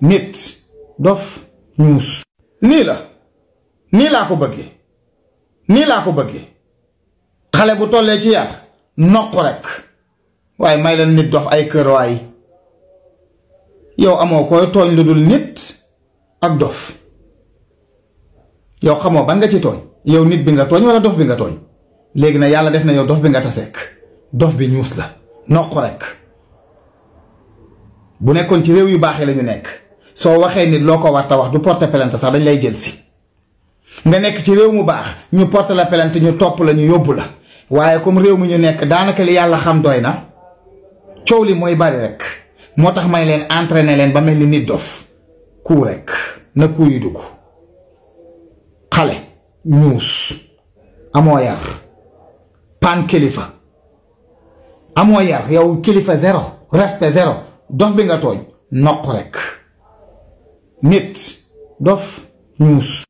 nit dof ñuus nii laa ko bëggee xale bu tollee ci yar Nokh rek waaye may leen nit dof ay kër waay yow amoo koy tooñ lu dul nit ak dof yow xamoo ban nga ci tooñ yow nit bi nga tooñ wala dof bi nga tooñ léegi na yàlla def na yow dof bi nga taseek dof bi ñuus la Nokh rek bu nekkoon ci réew yu baax yi lañu nekk soo waxee nit loo ko war ta wax du porter plainte sax dañ lay jël si nga nekk ci réew mu baax ñu porter la plainte ñu topp la ñu yóbbu la waaye comme réew mi ñu nekk daanaka li yàlla xam doy na coow li mooy bari rek moo tax may leen entraîner leen ba mel ni nit dof kuu rek na kuu yi dugg xale ñuus amoo yar pan kilifa amoo yar yow kilifa zéro respect zéro dof bi nga tooñ Nokh rek nit dof ñuus